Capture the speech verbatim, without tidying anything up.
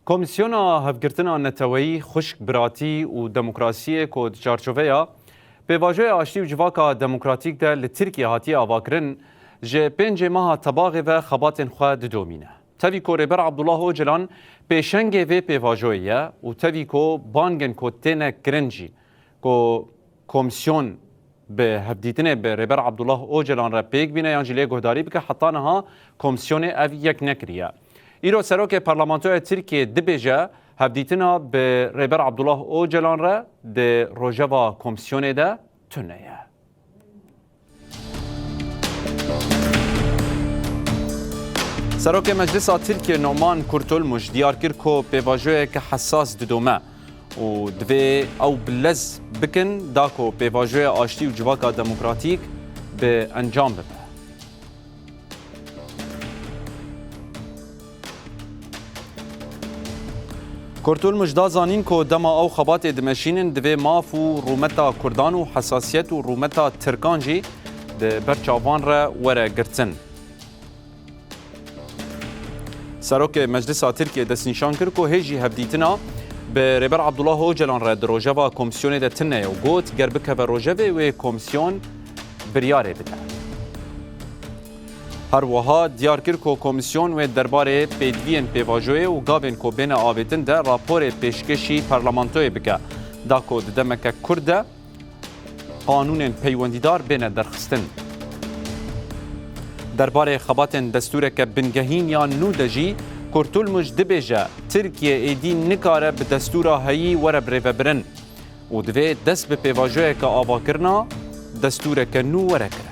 Komîsyona Hevgirtina Neteweyî, Xwişk, Biratî û Demokrasiyê ku di çarçoveya Pêvajoya Aştî û Civaka Demokratîk de li Tirkiyê hatiye avakirin, ji pêncê meha Tebaxê ve xebatên xwe didomîne. Tevî ku Rêber Abdullah Ocalan pêşengê vê pêvajoyê ye û tevî ku bangên ku têne kirin jî ku komîsyon bi hevdîtinê bi Rêber Abdullah Ocalan re pêk bîne yan jî lê guhdarî bike, heta niha komîsyonê ev yek nekiriye. Îro Serokê Parlamentoya Tirkiyê dibêje hevdîtina bi Rêber Abdullah Ocalan re di rojeva komîsyonê de tune ye. Serokê Meclisa Tirkiyê Numan Kurtulmuş diyar kir ku pêvajoyeke hesas didome û divê ew bi lez bikin, da ku pêvajoya aştî û civaka demokratîk bi encam bibe. Kurtulmuş da zanîn ku dema ew xebatê dimeşînin, divê maf û rûmeta Kurdan û hesasiyet û rûmeta Tirkan jî di ber çavan re were girtin. Serokê Meclisa Tirkiyê destnîşan kir ku hê jî hevdîtina bi Rêber Abdullah Ocalan re di rojeva komîsyonê de tune ye û got, ger bikeve rojevê wê komîsyon biryarê bide. Her wiha diyar kir ku komîsyon wê derbarê pêdiviyên pêvajoyê û gavên ku bêne avêtin de raporê pêşkêşî parlamentoyê bike, da ku di demeke kurt de qanûnên peywendîdar bêne derxistin. Derbarê xebatên destûreke bingehîn ya nû de jî Kurtulmuş dibêje, Tirkiye êdî nikare bi destûra heyî were birêvebirin û divê dest bi pêvajoyeke avakirina destûreke nû were kirin.